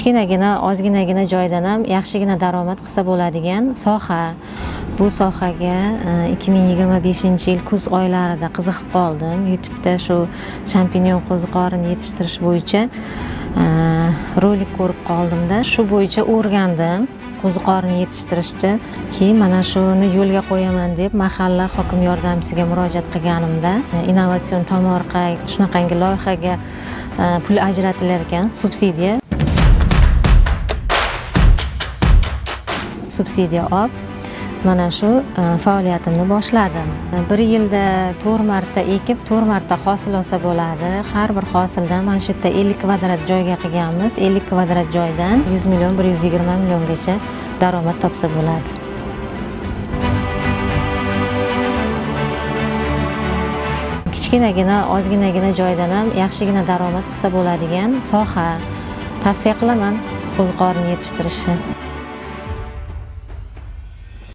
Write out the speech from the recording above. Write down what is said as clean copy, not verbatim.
Kichkinagina, ozginagina joydan ham yaxshigina daromad qilsa bo'ladigan soha. Bu sohaga 2025-yil kuz oylarida qiziqib qoldim. YouTube'da shu shampinyon qo'ziqorin yetishtirish bo'yicha rolik ko'rib qoldimda, shu bo'yicha o'rgandim qo'ziqorin yetishtirishni. Keyin mana shuni yo'lga qo'yaman deb mahalla hokim yordamchisiga murojaat qilganimda innovatsion tomorqa shunaqangi loyihaga pul ajratilar ekan, subsidiya. Subsidiya olib mana shu faoliyatimni boshladim. Bir yilda 4 marta ekib, 4 marta hosil olsa bo'ladi. Har bir hosildan mana shu yerda 50 kvadrat joyga qilganmiz. 50 kvadrat joydan 100 million, 120 milliongacha daromad topsa bo'ladi. Kichkinagina, ozginagina joydan ham yaxshigina daromad qilsa bo'ladigan soha. Tavsiya qilaman qo'ziqorin yetishtirishni.